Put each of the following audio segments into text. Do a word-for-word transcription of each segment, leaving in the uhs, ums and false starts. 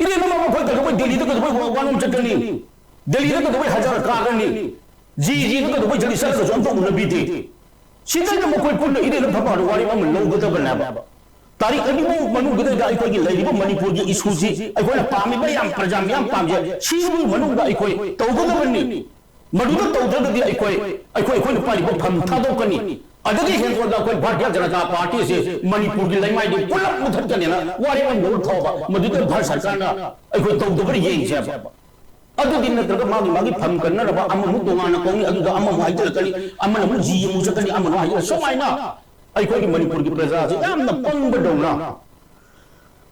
ꯄꯦꯟꯅ ꯃꯈꯣꯏ ꯀꯩꯗꯧꯕꯩ ꯗꯦꯜꯂꯤꯗ ꯀꯩꯗꯧꯕꯩ ꯋꯥ-, ꯋꯥꯅꯣꯝ ꯆꯠꯀꯅꯤ? ꯗꯦꯜꯂꯤꯗ ꯀꯩꯗꯧꯕꯩ ꯍꯖꯥꯔ ꯀꯥꯒꯅꯤ? ꯖꯤ ꯖꯤꯗ ꯀꯩꯗꯧꯕꯩ ꯗꯦꯜꯂꯤ ꯆꯠꯂꯒꯁꯨ ꯑꯝꯇ ꯎꯅꯕꯤꯗꯦ? ꯁꯤꯗꯩꯗ ꯃꯈꯣꯏ ꯄꯨꯟꯅ ꯏꯔꯦꯟꯅ ꯐꯝꯕ ꯋꯥꯔꯦꯞ ꯑꯃ ꯂꯧꯒꯗꯕꯅꯦꯕ꯫ ꯇꯥꯔꯤꯛ ꯑꯅꯤꯃꯨꯛ ꯃꯅꯨꯡꯗꯨꯗꯩꯗ ꯑꯩꯈꯣꯏꯒꯤ ꯂꯩꯔꯤꯕ ꯃꯅꯤꯄꯨꯔꯒꯤ ꯏꯁꯨꯁꯤ ꯑꯩꯈꯣꯏꯅ ꯄꯥꯝꯃꯤꯕ ꯌꯥꯝ ꯄ꯭ꯔꯖꯥ ꯃꯤꯌꯥꯝ ꯄꯥꯝꯖꯩ꯫ ꯁꯤꯒꯤ ꯃꯅꯨꯡꯗ ꯑꯩꯈꯣꯏ ꯇꯧꯒꯗꯕꯅꯤ꯫ ꯃꯗꯨꯗ ꯇꯧꯗ꯭ꯔꯒꯗꯤ ꯑꯩꯈꯣꯏ, ꯑꯩꯈꯣꯏ, ꯑꯩꯈꯣꯏꯅ ꯄꯥꯏꯔꯤꯕ ꯐꯝ ꯊꯥꯗꯣꯛꯀꯅꯤ꯫ ꯑꯗꯒꯤ ꯍꯦꯟꯗꯣꯛꯅ ꯑꯩꯈꯣꯏ ꯚꯥꯔꯇꯤꯌ ꯖꯅꯇꯥ ꯄꯥꯔꯇꯤ ꯑꯁꯤ ꯃꯅꯤꯄꯨꯔꯒꯤ ꯂꯩꯃꯥꯏꯗꯨ ꯄꯨꯂꯞ ꯃꯨꯊꯠꯀꯅꯦꯅ ꯋꯥꯔꯦꯞ ꯑꯃ ꯂꯧꯊꯣꯛꯑꯕ꯫ ꯃꯗꯨꯗ ꯚꯥꯔꯠ ꯁꯔꯀꯥꯔꯅ ꯑꯩꯈꯣꯏ ꯇꯧꯗꯕ꯭ꯔꯥ ꯌꯦꯡꯁꯦꯕ꯫ ꯑꯗꯨꯗꯤ ꯅꯠꯇ꯭ꯔꯒ ꯃꯥꯒꯤ, ꯃꯥꯒꯤ ꯐꯝ ꯀꯟꯅꯅꯕ ꯑꯃꯃꯨꯛ ꯇꯣꯉꯥꯟꯅ ꯀꯧꯅꯤ, ꯑꯗꯨꯗ ꯑꯃꯃꯨꯛ ꯍꯥꯏꯖꯤꯜꯂꯛꯀꯅꯤ, ꯑꯃꯅ ꯑꯃꯨꯛ ꯖꯤ ꯑꯃꯨꯛ ꯆꯠꯀꯅꯤ, ꯑꯃꯅ ꯍꯥꯏꯖꯤꯜꯂ-, ꯁꯨꯃꯥꯏꯅ ꯑꯩꯈꯣꯏꯒꯤ ꯃꯅꯤꯄꯨꯔꯒꯤ ꯄ꯭ꯔꯖꯥꯁꯤ ꯌꯥꯝꯅ ꯄꯪꯕꯗꯧꯅ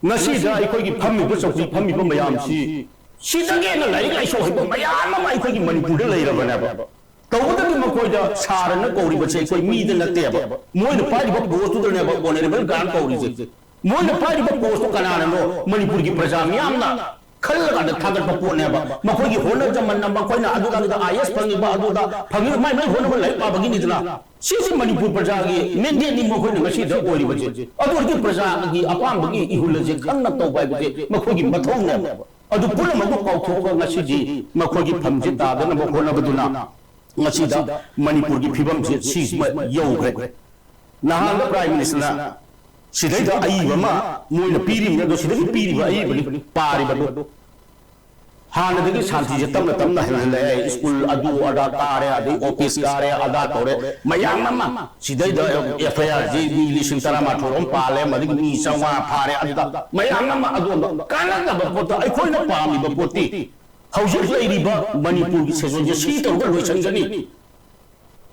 ꯉꯁꯤꯗ ꯑꯩꯈꯣꯏꯒꯤ ꯐꯝꯃꯤꯕ ꯆꯧꯀ꯭ꯔꯤ ꯐꯝꯃꯤꯕ ꯃꯌꯥꯝꯁꯤ ꯁꯤꯗꯒꯤ ꯍꯦꯟꯅ ꯂꯥꯏꯔꯤꯛ ꯂꯥꯏꯁꯨ ꯍꯩꯕ ꯃꯌꯥꯝ ꯑꯃ ꯑꯩꯈꯣꯏꯒꯤ ꯃꯅꯤꯄꯨꯔꯗ ꯂꯩꯔꯕꯅꯦꯕ꯫ ꯇꯧꯕꯇꯕꯨ ꯃꯈꯣꯏꯗ ꯁꯥꯔꯅ ꯀꯧꯔꯤꯕꯁꯦ ꯑꯩꯈꯣꯏ ꯃꯤꯗ ꯅꯠꯇꯦꯕ꯫ ꯃꯣꯏꯅ ꯄꯥꯏꯔꯤꯕ ꯄꯣꯁꯇꯨꯗꯅꯦꯕ ꯑꯣꯅꯔꯦꯕꯜ ꯒ꯭ꯔꯥꯟ ꯀꯧꯔꯤꯁꯦ꯫ ꯃꯣꯏꯅ ꯄꯥꯏꯔꯤꯕ ꯄꯣꯁꯇꯨ ꯀꯅꯥꯅꯅꯣ? ꯃꯅꯤꯄꯨꯔꯒꯤ ꯄ꯭ꯔꯖꯥ ꯃꯤꯌꯥꯝꯅ ꯈꯜꯂꯀꯥꯟꯗ ꯊꯥꯒꯠꯄ ꯄꯣꯠꯅꯦꯕ꯫ ꯃꯈꯣꯏꯒꯤ ꯍꯣꯠꯅꯖꯃꯟꯅ ꯃꯈꯣꯏꯅ ꯑꯗꯨꯗ, ꯑꯗꯨꯗ ꯑꯥꯏ ꯑꯦꯁ ꯐꯪꯉꯤꯕ, ꯑꯗꯨꯗ ꯐꯪꯉꯤꯕ, ꯃꯥꯏ ꯃꯥꯏ ꯍꯣꯠꯅꯕ ꯂꯥꯏꯔꯤꯛ ꯄꯥꯕꯒꯤꯅꯤꯗꯅ꯫ ꯁꯤꯁꯤ ꯃꯅꯤꯄꯨꯔ ꯄ꯭ꯔꯖꯥꯒꯤ ꯃꯦꯟꯗꯦꯠꯅꯤ ꯃꯈꯣꯏꯅ ꯉꯁꯤꯗ ꯑꯣꯏꯔꯤꯕꯁꯦ꯫ ꯑꯗꯨ ꯑꯣꯏꯔꯗꯤ ꯄ꯭ꯔꯖꯥꯒꯤ ꯑꯄꯥꯝꯕꯒꯤ ꯏꯍꯨꯜ ꯑꯁꯦ ꯈꯪꯅ ꯇꯧꯕ ꯍꯥꯏꯕꯁꯦ ꯃꯈꯣꯏꯒꯤ ꯃꯊꯧꯅꯦꯕ꯫ ꯑꯗꯨ ꯄꯨꯝꯅꯃꯛꯄꯨ ꯀꯥꯎꯊꯣꯛꯑꯒ ꯉꯁꯤꯗꯤ ꯃꯈꯣꯏꯒꯤ ꯐꯝꯁꯦ ꯇꯥꯗꯅꯕ ꯍꯣꯠꯅꯕꯗꯨꯅ ꯉꯁꯤꯗ ꯃꯅꯤꯄꯨꯔꯒꯤ ꯐꯤꯕꯝꯁꯦ ꯁꯤꯁꯤꯃ ꯌꯧꯈ꯭ꯔꯦ꯫ ꯅꯍꯥꯟꯗ ꯄ꯭ꯔꯥꯏꯝ ꯃꯤꯅꯤꯁꯇꯔꯅ ꯁꯤꯗꯩꯗ ꯑꯏꯕ ꯑꯃ ꯃꯣꯏꯅ ꯄꯤꯔꯤꯕꯅꯤ, ꯑꯗꯣ ꯁꯤꯗꯒꯤ ꯄꯤꯔꯤꯕ ꯑꯏꯕꯅꯤ ꯄꯥꯔꯤꯕꯗꯣ꯫ ꯍꯥꯟꯅꯗꯒꯤ ꯁꯥꯟꯇꯤꯁꯦ ꯇꯞꯅ ꯇꯞꯅ ꯍꯟꯖꯤꯜꯂꯛꯑꯦ꯫ ꯁ꯭ꯀꯨꯜ ꯑꯗꯨ ꯑꯗꯥ ꯀꯥꯔꯦ, ꯑꯗꯩ ꯑꯣꯐꯤꯁ ꯀꯥꯔꯦ, ꯑꯗꯥ ꯇꯧꯔꯦ, ꯃꯌꯥꯝ ꯑꯃ꯫ ꯁꯤꯗꯩꯗ ꯑꯦꯐ ꯑꯥꯏ ꯑꯥꯔꯁꯤ ꯃꯤ ꯂꯤꯁꯤꯡ ꯇꯔꯥꯃꯥꯊꯣꯏ ꯔꯣꯝ ꯄꯥꯜꯂꯦ, ꯃꯗꯒꯤ ꯃꯤ ꯆꯥꯝꯃꯉꯥ ꯐꯥꯔꯦ, ꯑꯗꯨꯗ ꯃꯌꯥꯝ ꯑꯃ꯫ ꯑꯗꯣꯝꯗ ꯀꯥꯟꯅꯗꯕ ꯄꯣꯠꯇ ꯑꯩꯈꯣꯏꯅ ꯄꯥꯝꯃꯤꯕ ꯄꯣꯠꯇꯤ ꯍꯧꯖꯤꯛ ꯂꯩꯔꯤꯕ ꯃꯅꯤꯄꯨꯔꯒꯤ ꯁꯦꯁꯟꯁꯦ ꯁꯤ ꯇꯧꯔꯒ ꯂꯣꯏꯁꯤꯟꯒꯅꯤ꯫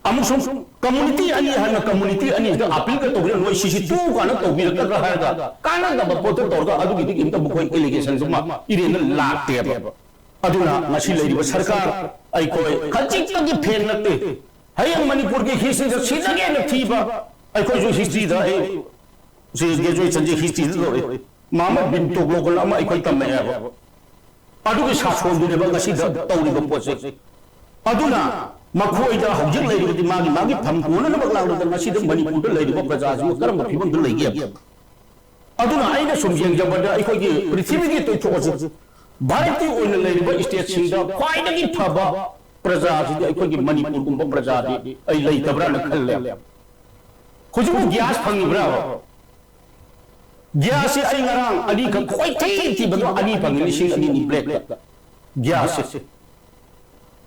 ꯑꯃꯨꯛꯁꯨ ꯀꯝꯃꯨꯅꯤꯇꯤ ꯑꯅꯤ ꯍꯥꯏꯅ ꯀꯝꯃꯨꯅꯤꯇꯤ ꯑꯅꯤꯁꯤꯗ ꯑꯄꯤꯜꯒ ꯇꯧꯕꯤꯔ ꯅꯣꯏ ꯁꯤꯁꯤ ꯇꯣꯛꯎ ꯀꯥꯏꯅ ꯇꯧꯕꯤꯔꯛꯀꯗ꯭ꯔꯥ ꯍꯥꯏꯔꯒ ꯀꯥꯟꯅꯗꯕ ꯄꯣꯠꯇ ꯇꯧꯔꯒ ꯑꯗꯨꯒꯤꯗꯤ ꯀꯩꯝꯇ ꯃꯈꯣꯏ ꯑꯦꯂꯤꯒꯦꯁꯟꯗꯨꯃ ꯏꯔꯦꯟꯅ ꯂꯥꯛꯇꯦꯕ꯫ ꯑꯗꯨꯅ ꯉꯁꯤ ꯂꯩꯔꯤꯕ ꯁꯔꯀꯥꯔ ꯑꯩꯈꯣꯏ ꯈꯖꯤꯛꯇꯒꯤ ꯐꯦꯟ ꯅꯠꯇꯦ꯫ ꯍꯌꯦꯡ ꯃꯅꯤꯄꯨꯔꯒꯤ ꯍꯤꯁꯇ꯭ꯔꯤꯗ ꯁꯤꯗꯒꯤ ꯍꯦꯟꯅ ꯊꯤꯕ, ꯑꯩꯈꯣꯏꯁꯨ ꯍꯤꯁꯇ꯭ꯔꯤꯗ ꯑꯩ ꯁꯤ ꯒ꯭ꯔꯦꯖꯨꯑꯦꯁꯟꯁꯤ ꯍꯤꯁꯇ꯭ꯔꯤꯗ ꯇꯧꯔꯛꯏ꯫ ꯃꯥꯃ ꯕꯤꯟ ꯇꯣꯛꯂꯣꯒꯜ ꯑꯃ ꯑꯩꯈꯣꯏ ꯇꯝꯃꯛꯑꯦꯕ꯫ ꯑꯗꯨꯒꯤ ꯁꯥꯁꯣꯟꯗꯨꯅꯦꯕ ꯉꯁꯤꯗ ꯇꯧꯔꯤꯕ ꯄꯣꯠꯁꯦ꯫ ꯑꯗꯨꯅ ꯃꯈꯣꯏꯗ ꯍꯧꯖꯤꯛ ꯂꯩꯔꯤꯕꯗꯤ ꯃꯥꯒꯤ, ꯃꯥꯒꯤ ꯐꯝ ꯀꯣꯟꯅꯅꯕ ꯂꯥꯛꯂꯗ ꯉꯁꯤꯗ ꯃꯅꯤꯄꯨꯔꯗ ꯂꯩꯔꯤꯕ ꯄ꯭ꯔꯖꯥꯁꯤꯕꯨ ꯀꯔꯝꯕ ꯐꯤꯕꯝꯗ ꯂꯩꯒꯦ? ꯑꯗꯨꯅ ꯑꯩꯅ ꯁꯨꯝ ꯌꯦꯡꯖꯕꯗ ꯑꯩꯈꯣꯏꯒꯤ ꯄ꯭ꯔꯤꯊꯤꯕꯤꯒꯤ ꯇꯣꯏꯊꯣꯛꯑꯁꯤ, ꯚꯥꯔꯠꯀꯤ ꯑꯣꯏꯅ ꯂꯩꯔꯤꯕ ꯁ꯭ꯇꯦꯠꯁꯤꯡꯗ ꯈ꯭ꯋꯥꯏꯗꯒꯤ ꯐꯕ ꯄ꯭ꯔꯖꯥꯁꯤꯗꯤ ꯑꯩꯈꯣꯏꯒꯤ ꯃꯅꯤꯄꯨꯔꯒꯨꯝꯕ ꯄ꯭ꯔꯖꯥꯗꯤ ꯑꯩ ꯂꯩꯇꯕ꯭ꯔꯥꯅ ꯈꯜꯂꯦ꯫ ꯍꯧꯖꯤꯛꯄꯨ ꯒ꯭ꯌꯥꯁ ꯐꯪꯉꯤꯕ꯭ꯔꯥꯕ? ꯒ꯭ꯌꯥꯁꯁꯤ ꯑꯩ ꯉꯔꯥꯡ ꯑꯅꯤꯈꯛ ꯈ꯭ꯋꯥꯏꯊꯤ ꯊꯤꯕꯗꯣ ꯑꯅꯤ ꯐꯪꯉꯤ, ꯂꯤꯁꯤꯡ ꯑꯅꯤꯅꯤ ꯕ꯭ꯂꯦꯛꯇ ꯒ꯭ꯌꯥꯁꯁꯦ꯫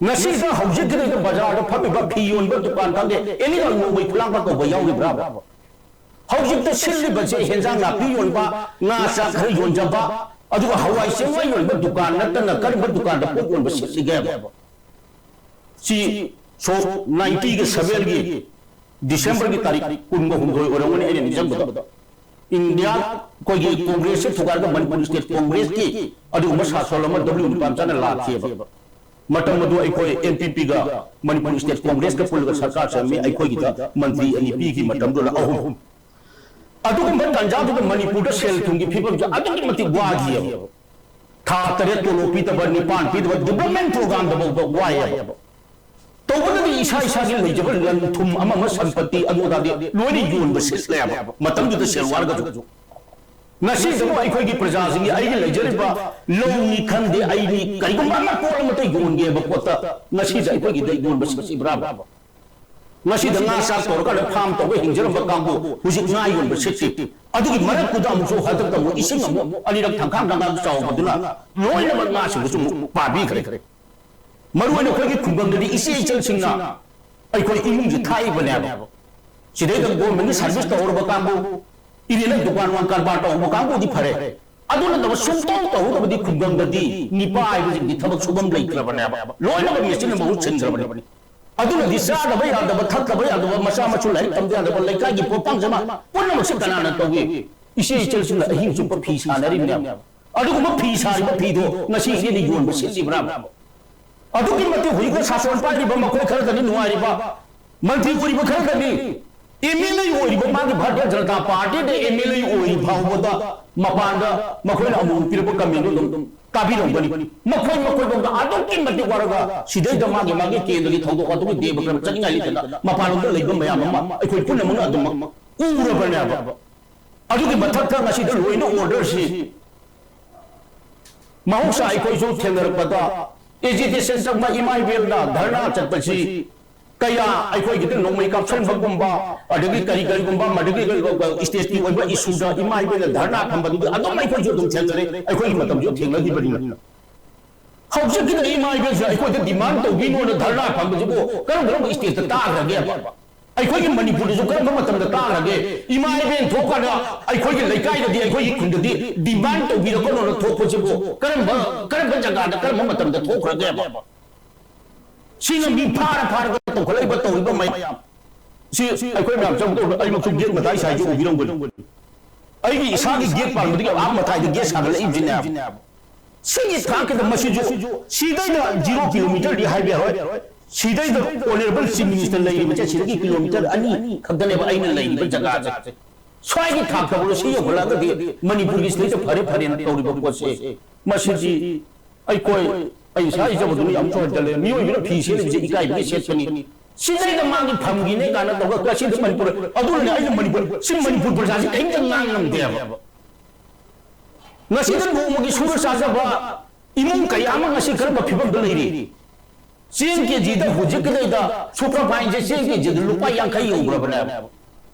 ꯉꯁꯤꯗ ꯍꯧꯖꯤꯛꯀꯤꯗ ꯕꯖꯥꯔꯗ ꯐꯝꯃꯤꯕ ꯐꯤ ꯌꯣꯟꯕ ꯗꯨꯀꯥꯟ ꯈꯪꯗꯦ, ꯑꯦꯅꯤ ꯅꯣꯡꯃꯩ ꯈꯨꯂꯥꯡꯕ ꯀꯧꯕ ꯌꯥꯎꯔꯤꯕ꯭ꯔꯥꯕ? ꯍꯧꯖꯤꯛꯇ ꯁꯤꯠꯂꯤꯕꯁꯦ ꯍꯦꯟꯖꯥꯡ ꯅꯥꯄꯤ ꯌꯣꯟꯕ, ꯉꯥ ꯆꯥꯛ ꯈꯔ ꯌꯣꯟꯖꯕ, ꯑꯗꯨꯒ ꯍꯋꯥꯏ ꯆꯦꯡꯋꯥꯏ ꯌꯣꯟꯕ ꯗꯨꯀꯥꯟ ꯅꯠꯇꯅ ꯀꯔꯝꯕ ꯗꯨꯀꯥꯟꯗ ꯄꯣꯠ ꯌꯣꯟꯕ ꯁꯤꯠꯂꯤꯒꯦꯕ? ꯁꯤ ꯁꯣꯛ ꯅꯥꯏꯟꯇꯤꯒ ꯁꯚꯦꯟꯒꯤ ꯗꯤꯁꯦꯝꯕꯔꯒꯤ ꯇꯥꯔꯤꯛ ꯀꯨꯟꯒ ꯍꯨꯝꯗꯣꯏ ꯑꯣꯏꯔꯝꯒꯅꯤ ꯑꯩꯅ ꯅꯤꯡꯁꯤꯡꯕꯗ, ꯏꯟꯗꯤꯌꯥ ꯑꯩꯈꯣꯏꯒꯤ ꯀꯣꯡꯒ꯭ꯔꯦꯁꯁꯦ ꯊꯨꯒꯥꯏꯔꯒ ꯃꯅꯤꯄꯨꯔ ꯁ꯭ꯇꯦꯠ ꯀꯣꯡꯒ꯭ꯔꯦꯁꯀꯤ ꯑꯗꯨꯒꯨꯝꯕ ꯁꯥꯁꯣꯟ ꯑꯃ ꯗꯕ꯭ꯂꯤꯎ ꯅꯤꯄꯥꯝꯆꯥꯅ ꯂꯥꯛꯈꯤꯑꯕ꯫ ꯃꯇꯝ ꯑꯗꯨ ꯑꯩꯈꯣꯏ ꯑꯦꯟ ꯄꯤ ꯄꯤꯒ ꯃꯅꯤꯄꯨꯔ ꯁ꯭ꯇꯦꯠ ꯀꯣꯡꯒ꯭ꯔꯦꯁꯀ ꯄꯨꯜꯂꯒ ꯁꯔꯀꯥꯔ ꯁꯦꯝꯃꯤ, ꯑꯩꯈꯣꯏꯒꯤꯗ ꯃꯟꯇ꯭ꯔꯤ ꯑꯅꯤ ꯄꯤꯈꯤ ꯃꯇꯝꯗꯨꯗ, ꯑꯍꯨꯝ꯫ ꯑꯗꯨꯒꯨꯝꯕ ꯇꯥꯟꯖꯥꯗꯨꯗ ꯃꯅꯤꯄꯨꯔꯗ ꯁꯦꯜ ꯊꯨꯝꯒꯤ ꯐꯤꯕꯝꯁꯦ ꯑꯗꯨꯛꯀꯤ ꯃꯇꯤꯛ ꯋꯥꯈꯤꯑꯕ꯫ ꯊꯥ ꯇꯔꯦꯠ ꯇꯣꯂꯣꯞ ꯄꯤꯗꯕ, ꯅꯤꯄꯥꯟ ꯄꯤꯗꯕ, ꯗꯤꯕ꯭ꯂꯞꯃꯦꯟ ꯄ꯭ꯔꯣꯒ꯭ꯔꯥꯝꯗꯐꯥꯎꯗ ꯋꯥꯏꯑꯕ꯫ ꯇꯧꯕꯅꯗꯤ ꯏꯁꯥ ꯏꯁꯥꯒꯤ ꯂꯩꯖꯕ ꯂꯟ ꯊꯨꯝ ꯑꯃ ꯑꯃ ꯁꯝꯄꯇꯤ ꯑꯗꯨ ꯑꯗꯥꯗꯤ ꯂꯣꯏꯅ ꯌꯣꯟꯕ ꯁꯤꯠꯂꯦꯕ ꯃꯇꯝꯗꯨꯗ ꯁꯦꯜ ꯋꯥꯔꯒꯁꯨ꯫ ꯉꯁꯤꯗꯕꯨ ꯑꯩꯈꯣꯏꯒꯤ ꯄ꯭ꯔꯖꯥꯁꯤꯡꯒꯤ ꯑꯩꯒꯤ ꯂꯩꯖꯔꯤꯕ ꯂꯧꯅꯤ ꯈꯪꯗꯦ, ꯑꯩꯅꯤ ꯀꯔꯤꯒꯨꯝꯕ ꯑꯃ ꯄꯣꯠ ꯑꯃꯠꯇ ꯌꯣꯟꯒꯦꯕ ꯄꯣꯠꯇ ꯉꯁꯤꯗ ꯑꯩꯈꯣꯏꯒꯤꯗ ꯌꯣꯟꯕ ꯁꯤꯠꯂꯤꯕ꯭ꯔꯥꯕ? ꯉꯁꯤꯗ ꯉꯥ ꯆꯥꯛ ꯇꯧꯔꯀꯥꯟꯗ ꯐꯥꯝ ꯇꯧꯕ ꯍꯤꯡꯖꯔꯝꯕ ꯀꯥꯡꯕꯨ ꯍꯧꯖꯤꯛ ꯉꯥ ꯌꯣꯟꯕ ꯁꯤꯠꯇꯦ꯫ ꯑꯗꯨꯒꯤ ꯃꯔꯛꯇꯨꯗ ꯑꯃꯨꯛꯁꯨ ꯍꯟꯗꯛꯇ ꯑꯃꯨꯛ ꯏꯁꯤꯡ ꯑꯃꯨꯛ ꯑꯅꯤꯔꯛ ꯊꯪꯈꯥꯡ ꯊꯪꯈꯥꯡ ꯆꯥꯎꯕꯗꯨꯅ ꯂꯣꯏꯅꯃꯛ ꯉꯥꯁꯤꯡꯗꯨꯁꯨ ꯑꯃꯨꯛ ꯄꯥꯕꯤꯈ꯭ꯔꯦ꯫ ꯃꯔꯨꯑꯣꯏꯅ ꯑꯩꯈꯣꯏꯒꯤ ꯈꯨꯡꯒꯪꯗꯗꯤ ꯏꯆꯦ ꯏꯆꯜꯁꯤꯡꯅ ꯑꯩꯈꯣꯏ ꯏꯃꯨꯡꯁꯦ ꯊꯥꯛꯏꯕꯅꯦꯕ꯫ ꯁꯤꯗꯩꯗ ꯒꯣꯔꯃꯦꯟꯒꯤ ꯁꯥꯔꯚꯤꯁ ꯇꯧꯍꯧꯔꯕ ꯀꯥꯡꯕꯨ, ꯏꯔꯦꯟꯅ ꯗꯨꯀꯥꯟ ꯋꯥꯟ ꯀꯔꯕꯥꯔ ꯇꯧꯍꯧꯕ ꯀꯥꯡꯕꯨꯗꯤ ꯐꯔꯦ꯫ ꯑꯗꯨ ꯅꯠꯇꯕ ꯁꯨꯡꯇꯧ ꯇꯧꯍꯧꯗꯕꯗꯤ ꯈꯨꯡꯒꯪꯗꯗꯤ ꯅꯤꯄꯥ ꯍꯥꯏꯕꯁꯤꯡꯗꯤ ꯊꯕꯛ ꯁꯨꯐꯝ ꯂꯩꯇ꯭ꯔꯕꯅꯦꯕ꯫ ꯂꯣꯏꯅꯃꯛ ꯃꯦꯆꯤꯟꯅ ꯃꯍꯨꯠ ꯁꯤꯟꯈ꯭ꯔꯕꯅꯤ꯫ ꯑꯗꯨꯅꯗꯤ ꯆꯥꯗꯕ ꯌꯥꯗꯕ, ꯊꯛꯇꯕ ꯌꯥꯗꯕ, ꯃꯆꯥ ꯃꯁꯨ ꯂꯥꯏꯔꯤꯛ ꯇꯝꯗ ꯌꯥꯗꯕ, ꯂꯩꯀꯥꯏꯒꯤ ꯄꯣꯠꯄꯥꯡꯁꯤꯃ ꯄꯨꯝꯅꯃꯛꯁꯤ ꯀꯅꯥꯅ ꯇꯧꯏ? ꯏꯆꯦ ꯏꯆꯜꯁꯤꯡꯅ ꯑꯍꯤꯡ ꯆꯨꯞꯄ ꯐꯤ ꯁꯥꯅꯔꯤꯕꯅꯦꯕ꯫ ꯑꯗꯨꯒꯨꯝꯕ ꯐꯤ ꯁꯥꯔꯤꯕ ꯐꯤꯗꯣ ꯉꯁꯤ ꯏꯆꯦꯅ ꯌꯣꯟꯕ ꯁꯤꯠꯂꯤꯕ꯭ꯔꯥ? ꯑꯗꯨꯛꯀꯤ ꯃꯇꯤꯛ ꯍꯧꯖꯤꯛꯇ ꯁꯥꯁꯣꯟ ꯄꯥꯏꯔꯤꯕ ꯃꯈꯣꯏ ꯈꯔꯗꯅꯤ ꯅꯨꯡꯉꯥꯏꯔꯤꯕ, ꯃꯟꯇ꯭ꯔꯤ ꯑꯣꯏꯔꯤꯕ ꯈꯔꯗꯅꯤ, ꯑꯦꯝ ꯑꯦꯜ ꯑꯦ ꯑꯣꯏꯔꯤꯕ, ꯃꯥꯒꯤ Bharatiya Janata ꯄꯥꯔꯇꯤꯗ M L A ꯑꯣꯏꯔꯤ ꯐꯥꯎꯕꯗ ꯃꯄꯥꯟꯗ ꯃꯈꯣꯏꯅ ꯑꯃꯨꯛ ꯄꯤꯔꯛꯄ ꯀꯃꯦꯟꯗꯨ ꯑꯗꯨꯝ ꯇꯥꯕꯤꯔꯝꯒꯅꯤ꯫ ꯃꯈꯣꯏ ꯃꯈꯣꯏꯔꯣꯝꯗ ꯑꯗꯨꯛꯀꯤ ꯃꯇꯤꯛ ꯋꯥꯔꯒ ꯁꯤꯗꯩꯗ ꯃꯥꯒꯤ ꯃꯥꯒꯤ ꯀꯦꯟꯗ꯭ꯔꯒꯤ ꯊꯧꯗꯣꯛ ꯋꯥꯊꯣꯛꯀꯤ ꯗꯦꯕ ꯀꯔꯝ ꯆꯠꯅꯤꯡꯉꯥꯏ ꯂꯩꯇꯅ ꯃꯄꯥꯟꯂꯣꯝꯗ ꯂꯩꯕ ꯃꯌꯥꯝ ꯑꯃ ꯑꯩꯈꯣꯏ ꯄꯨꯝꯅꯃꯛꯅ ꯑꯗꯨꯃꯛ ꯎꯔꯕꯅꯦꯕ꯫ ꯑꯗꯨꯒꯤ ꯃꯊꯛꯇ ꯉꯁꯤꯗ ꯂꯣꯏꯅ ꯑꯣꯔꯗꯔꯁꯤ ꯃꯍꯧꯁꯥ ꯑꯩꯈꯣꯏꯁꯨ ꯊꯦꯡꯅꯔꯛꯄꯗ ꯑꯦꯖꯤꯇꯦꯁꯟ ꯆꯠꯄ, ꯏꯃꯥ ꯏꯕꯦꯟꯅ ꯙꯔꯅꯥ ꯆꯠꯄꯁꯤ ꯀꯌꯥ ꯑꯩꯈꯣꯏꯒꯤꯗꯤ ꯅꯣꯡꯃꯩ ꯀꯥꯞꯁꯟꯕꯒꯨꯝꯕ, ꯑꯗꯒꯤ ꯀꯔꯤ ꯀꯔꯤꯒꯨꯝꯕ, ꯃꯗꯨꯒꯤ ꯁ꯭ꯇꯦꯠꯀꯤ ꯑꯣꯏꯕ ꯏꯁꯨꯗ ꯏꯃꯥ ꯏꯕꯦꯟꯅ ꯙꯔꯅꯥ ꯐꯝꯕꯗꯨꯗꯤ ꯑꯗꯨꯝ ꯑꯩꯈꯣꯏꯁꯨ ꯑꯗꯨꯝ ꯊꯦꯡꯅꯔꯦ, ꯑꯩꯈꯣꯏꯒꯤ ꯃꯇꯝꯁꯨ ꯊꯦꯡꯅꯈꯤꯕꯅꯤꯅ꯫ ꯍꯧꯖꯤꯛꯀꯤꯗ ꯏꯃꯥ ꯏꯕꯦꯟꯁꯤꯅ ꯑꯩꯈꯣꯏꯗ ꯗꯤꯃꯥꯟ ꯇꯧꯕꯤꯅꯣꯅ ꯙꯔꯅꯥ ꯐꯝꯕꯁꯤꯕꯨ ꯀꯔꯝ ꯀꯔꯝꯕ ꯁ꯭ꯇꯦꯠꯇ ꯇꯥꯈ꯭ꯔꯒꯦꯕ? ꯑꯩꯈꯣꯏꯒꯤ ꯃꯅꯤꯄꯨꯔꯗꯁꯨ ꯀꯔꯝꯕ ꯃꯇꯝꯗ ꯇꯥꯈ꯭ꯔꯒꯦ? ꯏꯃꯥ ꯏꯕꯦꯟ ꯊꯣꯛꯀꯥꯟꯗ ꯑꯩꯈꯣꯏꯒꯤ ꯂꯩꯀꯥꯏꯗꯗꯤ, ꯑꯩꯈꯣꯏꯒꯤ ꯈꯨꯟꯗꯗꯤ ꯗꯤꯃꯥꯟ ꯇꯧꯕꯤꯔꯛꯀꯅꯣꯅ ꯊꯣꯛꯄꯁꯤꯕꯨ ꯀꯔꯝꯕ, ꯀꯔꯝꯕ ꯖꯒꯥꯗ, ꯀꯔꯝꯕ ꯃꯇꯝꯗ ꯊꯣꯛꯈ꯭ꯔꯒꯦꯕ? ꯁꯤꯅ ꯃꯤ ꯐꯥꯔ ꯐꯥꯔꯒ ꯇꯧꯈꯠꯂꯛꯏꯕ, ꯇꯧꯔꯤꯕ ꯃꯌꯥꯝ ꯁꯤ ꯑꯩꯈꯣꯏ ꯃꯌꯥꯝ ꯆꯪꯕꯗ ꯑꯩꯃꯛꯁꯨ ꯒꯦꯠ ꯃꯇꯥꯏ ꯁꯥꯏꯁꯦ ꯎꯕꯤꯔꯝꯒꯅꯤ꯫ ꯑꯩꯒꯤ ꯏꯁꯥꯒꯤ ꯒꯦꯠ ꯄꯥꯟꯕꯗꯒꯤ ꯑꯥ ꯃꯇꯥꯏꯗ ꯒꯦꯠ ꯁꯥꯒꯠꯂꯛꯏꯕꯁꯤꯅꯦꯕ꯫ ꯁꯤꯒꯤ ꯊꯥꯛꯁꯤꯗ ꯃꯁꯤꯁꯨ ꯁꯤꯗꯩꯗ ꯖꯤꯔꯣ ꯀꯤꯂꯣꯃꯤꯇꯔꯗꯤ ꯍꯥꯏꯕ ꯌꯥꯔꯣꯏ꯫ ꯁꯤꯗꯩꯗ ꯑꯣꯅꯔꯦꯕꯜ ꯆꯤꯐ ꯃꯤꯅꯤꯁꯇꯔ ꯂꯩꯔꯤꯕꯁꯦ ꯁꯤꯗꯒꯤ ꯀꯤꯂꯣꯃꯤꯇꯔ ꯑꯅꯤ ꯈꯛꯇꯅꯦꯕ ꯑꯩꯅ ꯂꯩꯔꯤꯕ ꯖꯒꯥꯁꯦ꯫ ꯁ꯭ꯋꯥꯏꯒꯤ ꯊꯥꯛꯇ ꯐꯥꯎꯗ ꯁꯤ ꯌꯧꯈꯠꯂꯛꯑꯒꯗꯤ ꯃꯅꯤꯄꯨꯔꯒꯤ ꯁꯤꯗꯩꯗ ꯐꯔꯦ ꯐꯔꯦꯅ ꯇꯧꯔꯤꯕ ꯄꯣꯠꯁꯦ, ꯃꯁꯤꯗꯤ ꯑꯩꯈꯣꯏ, ꯑꯩ ꯏꯁꯥ ꯏꯖꯕꯗꯨꯅꯤ, ꯑꯃꯨꯛꯁꯨ ꯍꯟꯖꯜꯂꯦ, ꯃꯤꯑꯣꯏꯕꯅ ꯐꯤ ꯁꯦꯠꯂꯤꯕꯁꯦ ꯏꯀꯥꯏꯕꯒꯤ ꯁꯦꯠꯄꯅꯤ꯫ ꯁꯤꯗꯩꯗ ꯃꯥꯒꯤ ꯐꯝꯈꯤꯅꯦ ꯀꯥꯏꯅ ꯇꯧꯔꯒ ꯉꯁꯤꯗꯤ ꯃꯅꯤꯄꯨꯔ, ꯑꯗꯨꯅꯅꯦ ꯑꯩꯅ ꯃꯅꯤꯄꯨꯔ, ꯁꯤ ꯃꯅꯤꯄꯨꯔ ꯄ꯭ꯔꯖꯥꯁꯤ ꯀꯔꯤꯝꯇ ꯉꯥꯡ ꯉꯝꯗꯦꯕ꯫ ꯉꯁꯤꯗ ꯅꯣꯡꯃꯒꯤ ꯁꯨꯔ ꯆꯥꯖꯕ ꯏꯃꯨꯡ ꯀꯌꯥ ꯑꯃ ꯉꯁꯤ ꯀꯔꯝꯕ ꯐꯤꯕꯝꯗ ꯂꯩꯔꯤ? ꯆꯦꯡ ꯀꯦꯖꯤꯗ ꯍꯧꯖꯤꯛꯀꯤꯗꯩꯗ ꯁꯨꯄꯔꯐꯥꯏꯟꯁꯦ ꯆꯦꯡ ꯀꯦꯖꯤꯗ ꯂꯨꯄꯥ ꯌꯥꯡꯈꯩ ꯌꯧꯈ꯭ꯔꯕꯅꯦꯕ꯫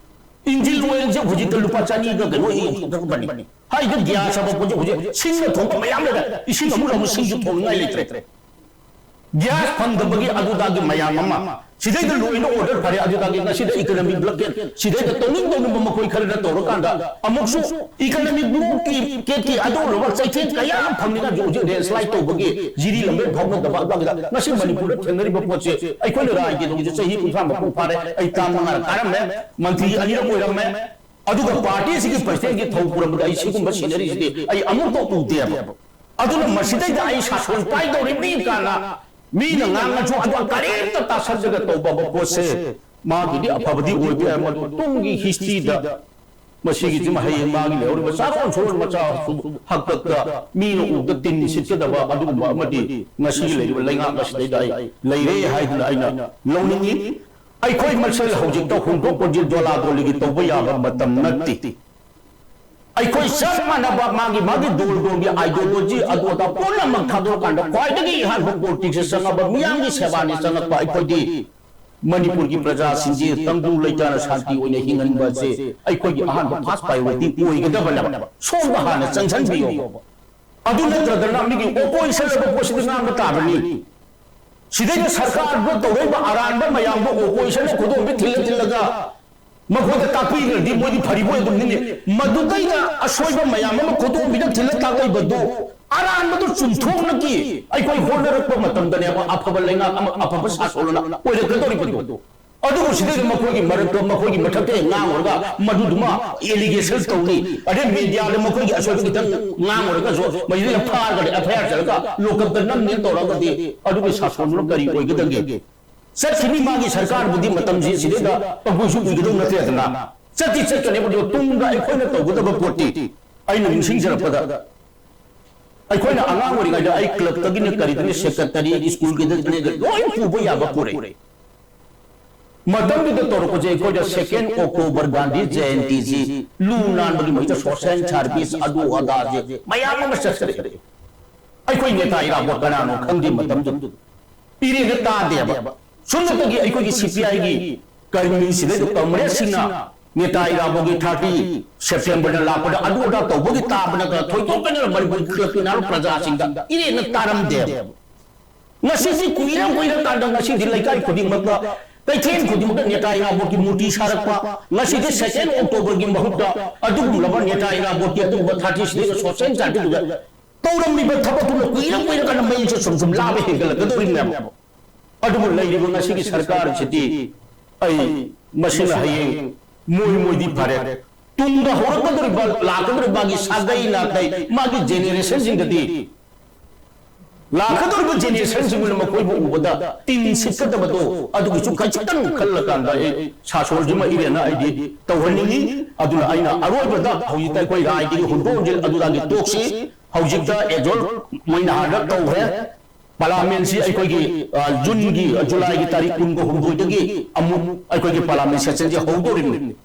ꯏꯟꯖꯤꯟ ꯑꯣꯏꯜꯁꯦ ꯍꯧꯖꯤꯛꯇ ꯂꯨꯄꯥ ꯆꯅꯤꯒ ꯀꯩꯅꯣ ꯌꯧꯊꯣꯛꯈ꯭ꯔꯕꯅꯤ꯫ ꯍꯥꯏꯗꯤ ꯒ꯭ꯌꯥꯁ ꯍꯥꯏꯕ ꯄꯣꯠꯁꯦ ꯍꯧꯖꯤꯛ ꯁꯤꯡꯅ ꯊꯣꯡꯕ ꯃꯌꯥꯝ ꯂꯩꯔꯦ, ꯏꯁꯤꯡ ꯑꯃꯨꯛ ꯑꯃꯨꯛ ꯁꯤꯡꯁꯨ ꯊꯣꯡꯅꯤꯡꯉꯥꯏ ꯂꯩꯇ꯭ꯔꯦ꯫ ꯒ꯭ꯌꯥꯁ ꯐꯪꯗꯕꯒꯤ ꯑꯗꯨꯗꯥꯒꯤ ꯃꯌꯥꯝ ꯑꯃ, ꯁꯤꯗꯩꯗ ꯂꯣꯏꯅ ꯑꯣꯔꯗꯔ ꯐꯔꯦ, ꯑꯗꯨꯗꯥꯒꯤ ꯉꯁꯤꯗ ꯏꯀꯅꯣꯃꯤꯛ ꯕ꯭ꯂꯣꯀꯦꯠ, ꯁꯤꯗꯩꯗ ꯇꯧꯅꯤꯡ ꯇꯧꯅꯤꯡꯕ ꯃꯈꯣꯏ ꯈꯔꯅ ꯇꯧꯔꯀꯥꯟꯗ ꯑꯃꯨꯛꯁꯨ ꯏꯀꯅꯣꯃꯤꯛ ꯕ꯭ꯂꯣꯀꯦꯠꯀꯤ ꯑꯗꯨꯒꯨꯝꯂꯕ ꯆꯩꯊꯦꯡ ꯀꯌꯥ ꯑꯃ ꯐꯪꯅꯤꯡꯉꯥꯏꯁꯨ ꯍꯧꯖꯤꯛ ꯂꯦꯟꯁꯂꯥꯏꯠ ꯇꯧꯕꯒꯤ ꯖꯤꯔꯤ ꯂꯝꯕꯦꯟ ꯐꯥꯎꯅꯗꯕ ꯑꯗꯨꯒꯤꯗ ꯉꯁꯤ ꯃꯅꯤꯄꯨꯔꯗ ꯊꯦꯡꯅꯔꯤꯕ ꯄꯣꯠꯁꯦ ꯑꯩꯈꯣꯏꯅ ꯔꯥꯏꯒꯤꯗꯃꯛꯇ ꯆꯍꯤ ꯀꯨꯟꯊ꯭ꯔꯥ ꯃꯄꯨꯡ ꯐꯥꯔꯦ, ꯑꯩ ꯇꯥꯝ ꯃꯉꯥꯔꯛ ꯀꯥꯔꯝꯃꯦ, ꯃꯟꯇ꯭ꯔꯤ ꯑꯅꯤꯔꯛ ꯑꯣꯏꯔꯝꯃꯦ, ꯑꯗꯨꯒ ꯄꯥꯔꯇꯤꯁꯤꯒꯤ ꯄ꯭ꯔꯁꯤꯗꯦꯟꯒꯤ ꯊꯧ ꯄꯨꯔꯝꯕꯗ ꯑꯩ ꯁꯤꯒꯨꯝꯕ ꯁꯤꯅꯔꯤꯁꯤꯗꯤ ꯑꯩ ꯑꯃꯨꯛꯐꯥꯎ ꯎꯗꯦꯕ꯫ ꯑꯗꯨꯅ ꯃꯁꯤꯗꯩꯗ ꯑꯩ ꯁꯥꯁꯣꯟ ꯄꯥꯏꯗꯧꯔꯤꯕꯅꯤ ꯀꯥꯏꯅ ꯃꯤꯅ ꯉꯥꯡꯉꯁꯨ ꯑꯗꯨ ꯀꯔꯤꯝꯇ ꯇꯥꯁꯟꯗꯒ ꯇꯧꯕ ꯄꯣꯠꯁꯦ ꯃꯥꯒꯤꯗꯤ ꯑꯐꯕꯗꯤ ꯑꯣꯏꯕ ꯌꯥꯏ, ꯃꯗꯨ ꯇꯨꯡꯒꯤ ꯍꯤꯁꯇ꯭ꯔꯤꯗ ꯃꯁꯤꯒꯤꯁꯤꯃ ꯍꯌꯦꯡ ꯃꯥꯒꯤ ꯂꯩꯍꯧꯔꯤꯕ ꯆꯥꯔꯣꯟ ꯁꯨꯔꯣꯟ ꯃꯆꯥꯁꯨ ꯍꯥꯛꯇꯛꯇ ꯃꯤꯅ ꯎꯕꯗ ꯇꯤꯟ ꯁꯤꯠꯀꯗꯕ ꯑꯗꯨꯒꯨꯝꯕ ꯑꯃꯗꯤ ꯉꯁꯤꯒꯤ ꯂꯩꯔꯤꯕ ꯂꯩꯉꯥꯛ ꯑꯁꯤꯗꯩꯗ ꯑꯩ ꯂꯩꯔꯦ ꯍꯥꯏꯗꯨꯅ ꯑꯩꯅ ꯂꯧꯅꯤꯡꯏ꯫ ꯑꯩꯈꯣꯏ ꯃꯁꯦꯜ ꯍꯧꯖꯤꯛꯇ ꯍꯣꯡꯗꯣꯛ ꯍꯣꯟꯖꯤꯟ ꯗꯣꯂꯥ ꯗꯣꯂꯤꯒꯤ ꯇꯧꯕ ꯌꯥꯕ ꯃꯇꯝ ꯅꯠꯇꯦ꯫ ꯑꯩꯈꯣꯏ ꯆꯞ ꯃꯥꯟꯅꯕ ꯃꯥꯒꯤ ꯃꯥꯒꯤ ꯗꯣꯜ ꯗꯣꯜꯒꯤ ideology ꯑꯗꯨ ꯑꯗꯥ ꯄꯨꯝꯅꯃꯛ ꯊꯥꯗꯣꯛꯑꯀꯥꯟꯗ ꯈ꯭ꯋꯥꯏꯗꯒꯤ ꯑꯍꯥꯟꯕ politics ꯆꯪꯉꯕ, ꯃꯤꯌꯥꯝꯒꯤ ꯁꯦꯕꯥꯅꯤ ꯆꯪꯉꯛꯄ ꯑꯩꯈꯣꯏꯗꯤ ꯃꯅꯤꯄꯨꯔꯒꯤ ꯄ꯭ꯔꯖꯥꯁꯤꯡꯁꯦ ꯇꯪꯗꯨ ꯂꯩꯇꯥꯅ ꯁꯥꯟꯇꯤ ꯑꯣꯏꯅ ꯍꯤꯡꯍꯟꯕ ꯑꯁꯦ ꯑꯩꯈꯣꯏꯒꯤ ꯑꯍꯥꯟꯕ first priority ꯑꯣꯏꯒꯗꯕꯅꯦꯕ꯫ ꯁꯣꯝꯗ ꯍꯥꯟꯅ ꯆꯪꯁꯤꯟꯕꯤꯌꯣ꯫ ꯑꯗꯨ ꯅꯠꯇ꯭ꯔꯗꯅ ꯃꯤꯒꯤ opposition ꯍꯥꯏꯕ ꯄꯣꯠꯁꯤꯗꯤ ꯉꯥꯡꯕ ꯇꯥꯕꯅꯤ꯫ ꯁꯤꯗꯩꯗ ꯁꯔꯀꯥꯔꯗ ꯇꯧꯔꯛꯏꯕ ꯑꯔꯥꯟꯕ ꯃꯌꯥꯝꯗꯣ oppositionꯅ ꯈꯨꯗꯣꯝꯕꯤ ꯊꯤꯜꯂ ꯊꯤꯜꯂꯒ ꯃꯈꯣꯏꯗ ꯇꯥꯛꯄꯤꯈ꯭ꯔꯗꯤ ꯃꯣꯏꯗꯤ ꯐꯔꯤꯕꯣꯏ ꯑꯗꯨꯝ ꯅꯤꯡꯉꯤ꯫ ꯃꯗꯨꯗꯩꯗ ꯑꯁꯣꯏꯕ ꯃꯌꯥꯝ ꯑꯃ ꯈꯨꯗꯣꯝꯕꯤꯗ ꯊꯤꯜꯂ ꯇꯥꯛꯂꯛꯏꯕꯗꯨ ꯑꯔꯥꯟꯕꯗꯨ ꯆꯨꯝꯊꯣꯛꯅꯀꯤ ꯑꯩꯈꯣꯏ ꯍꯣꯠꯅꯔꯛꯄ ꯃꯇꯝꯗꯅꯦꯕ ꯑꯐꯕ ꯂꯩꯉꯥꯛ ꯑꯃ, ꯑꯐꯕ ꯁꯥꯁꯣꯟ ꯑꯃ ꯑꯣꯏꯔꯛꯀꯗꯧꯔꯤꯕꯗꯨ꯫ ꯑꯗꯨꯕꯨ ꯁꯤꯗꯩꯗ ꯃꯈꯣꯏꯒꯤ ꯃꯔꯛꯇ, ꯃꯈꯣꯏꯒꯤ ꯃꯊꯛꯇ ꯍꯦꯛ ꯉꯥꯡꯉꯨꯔꯒ ꯃꯗꯨꯗꯨꯃ allegation ꯇꯧꯅꯤ, ꯑꯗꯩ mediaꯗ ꯃꯈꯣꯏꯒꯤ ꯑꯁꯣꯏꯕ ꯈꯤꯇꯪ ꯉꯥꯡꯉꯨꯔꯒꯁꯨ ꯃꯁꯤꯗ ꯐꯥꯔꯒ F I R ꯆꯠꯂꯒ lockup ꯇ ꯅꯝꯅꯦꯅ ꯇꯧꯔꯒꯗꯤ ꯑꯗꯨꯒꯤ ꯁꯥꯁꯣꯟꯗꯨꯅ ꯀꯔꯤ ꯑꯣꯏꯒꯗꯒꯦ? ꯆꯠꯈꯤꯅꯤ ꯃꯥꯒꯤ ꯁꯔꯀꯥꯔꯕꯨꯗꯤ ꯃꯇꯝꯁꯤ ꯁꯤꯗꯩꯗ ꯄꯪꯀꯨꯏꯁꯨ ꯀꯨꯏꯒꯗꯧ ꯅꯠꯇ꯭ꯔꯦꯗꯅ꯫ ꯆꯠꯇꯤ ꯆꯠꯀꯅꯦꯕ, ꯑꯗꯨꯒ ꯇꯨꯡꯗ ꯑꯩꯈꯣꯏꯅ ꯇꯧꯒꯗꯕ ꯄꯣꯠꯇꯤ ꯑꯩꯅ ꯅꯤꯡꯁꯤꯡꯖꯔꯛꯄꯗ ꯑꯩꯈꯣꯏꯅ ꯑꯉꯥꯡ ꯑꯣꯏꯔꯤꯉꯩꯗ ꯑꯩ club ꯇꯒꯤꯅ ꯀꯔꯤꯗꯅ secretary, school ꯒꯤꯗꯅ ꯂꯣꯏ ꯄꯨꯕ ꯌꯥꯕ ꯄꯨꯔꯛꯏ꯫ ꯃꯇꯝꯗꯨꯗ ꯇꯧꯔꯛꯄꯁꯦ ꯑꯩꯈꯣꯏꯗ second October ꯒꯥꯟꯙꯤ ꯖꯌꯟꯇꯤꯁꯤ ꯂꯨ ꯅꯥꯟꯕꯒꯤ ꯃꯍꯨꯠꯇ social service ꯑꯗꯨ ꯑꯗꯥꯁꯦ ꯃꯌꯥꯝ ꯑꯃ ꯆꯠꯈ꯭ꯔꯦ꯫ ꯑꯩꯈꯣꯏ ꯅꯦꯇꯥ ꯏꯔꯥꯕꯣꯠ ꯀꯅꯥꯅꯣ ꯈꯪꯗꯦ ꯃꯇꯝꯗꯨꯗ꯫ ꯏꯔꯦꯟꯗ ꯇꯥꯗꯦꯕ꯫ ꯁꯨꯝꯅꯇꯒꯤ ꯑꯩꯈꯣꯏꯒꯤ C P I ꯒꯤ ꯀꯔꯃꯤꯁꯤꯗꯩꯗ comrade ꯁꯤꯡꯅ ꯅꯦꯇꯥ ꯏꯔꯥꯕꯣꯠꯀꯤ thirty September ꯗ ꯂꯥꯛꯄꯗ ꯑꯗꯨ ꯑꯗꯥ ꯇꯧꯕꯒꯤ ꯇꯥꯕ ꯅꯠꯇꯅ ꯊꯣꯏꯗꯣꯛꯄ ꯅꯠꯇꯅ ꯃꯅꯤꯄꯨꯔꯒꯤ club ꯀꯤ ꯅꯍꯥꯔꯣꯜ ꯄ꯭ꯔꯖꯥꯁꯤꯡꯗ ꯏꯔꯦꯟꯅ ꯇꯥꯔꯝꯗꯦꯕ꯫ ꯉꯁꯤꯗꯤ ꯀꯨꯏꯔ ꯀꯨꯏꯔꯀꯥꯟꯗ ꯉꯁꯤꯗꯤ ꯂꯩꯀꯥꯏ ꯈꯨꯗꯤꯡꯃꯛꯇ, ꯀꯩꯊꯦꯜ ꯈꯨꯗꯤꯡꯃꯛꯇ ꯅꯦꯇꯥ ꯏꯔꯥꯕꯣꯠꯀꯤ ꯃꯨꯔꯇꯤ ꯁꯥꯔꯛꯄ, ꯉꯁꯤꯗꯤ second October ꯒꯤ ꯃꯍꯨꯠꯇ ꯑꯗꯨꯒꯨꯝꯂꯕ ꯅꯦꯇꯥ ꯏꯔꯥꯕꯣꯠꯀꯤ ꯑꯗꯨꯒꯨꯝꯕ thirty ꯁꯤꯗꯩꯗ social service ꯗꯨꯗ ꯇꯧꯔꯝꯃꯤꯕ ꯊꯕꯛꯇꯨꯅ ꯀꯨꯏꯔ ꯀꯨꯏꯔꯀꯥꯟꯗ ꯃꯩꯁꯦ ꯁꯨꯝ ꯁꯨꯝ ꯂꯥꯕ ꯍꯦꯟꯒꯠꯂꯛꯀꯗꯧꯔꯤꯕꯅꯦꯕ꯫ ꯑꯗꯨꯕꯨ ꯂꯩꯔꯤꯕ ꯉꯁꯤꯒꯤ ꯁꯔꯀꯥꯔꯁꯤꯗꯤ ꯑꯩ ꯃꯁꯤꯅ ꯍꯌꯦꯡ ꯃꯣꯏ ꯃꯣꯏꯗꯤ ꯐꯔꯦ, ꯇꯨꯡꯗ ꯍꯧꯔꯛꯀꯗꯧꯔꯤꯕ, ꯂꯥꯛꯀꯗꯧꯔꯤꯕ ꯃꯥꯒꯤ ꯁꯥꯒꯩ ꯅꯥꯇꯩ, ꯃꯥꯒꯤ generation ꯁꯤꯡꯗꯗꯤ, ꯂꯥꯛꯀꯗꯧꯔꯤꯕ generation ꯁꯤꯡꯗꯨꯅ ꯃꯈꯣꯏꯕꯨ ꯎꯕꯗ ꯇꯤꯟ ꯁꯤꯠꯀꯗꯕꯗꯣ ꯑꯗꯨꯒꯤꯁꯨ ꯈꯖꯤꯛꯇꯪ ꯈꯜꯂꯀꯥꯟꯗ ꯑꯩ ꯁꯥꯁꯣꯟꯁꯤꯃ ꯏꯔꯦꯟꯅ ꯑꯩꯗꯤ ꯇꯧꯍꯟꯅꯤꯡꯉꯤ꯫ ꯑꯗꯨꯅ ꯑꯩꯅ ꯑꯔꯣꯏꯕꯗ ꯍꯧꯖꯤꯛꯇ ꯑꯩꯈꯣꯏ ꯔꯥꯏꯗꯒꯤ ꯍꯨꯟꯗꯣꯛ ꯍꯨꯟꯖꯤꯟ ꯑꯗꯨꯗꯒꯤ ꯇꯣꯛꯁꯤ꯫ ꯍꯧꯖꯤꯛꯇ ꯑꯦꯖꯣꯜ ꯃꯣꯏ ꯅꯍꯥꯟꯗ ꯇꯧꯈ꯭ꯔꯦ꯫ ꯄꯥꯔꯂꯥꯃꯦꯟꯁꯤ ꯑꯩꯈꯣꯏꯒꯤ, ꯑ, ꯖꯨꯟꯒꯤ, ꯑ, ꯖꯨꯂꯥꯏꯒꯤ ꯇꯥꯔꯤꯛ ꯀꯨꯟꯒ ꯍꯨꯝꯗꯣꯏꯗꯒꯤ ꯑꯃꯨꯛ ꯑꯩꯈꯣꯏꯒꯤ ꯄꯥꯔꯂꯥꯃꯦꯟ ꯁꯦꯁꯟꯁꯤ ꯍꯧꯗꯣꯔꯤꯕꯅꯤ꯫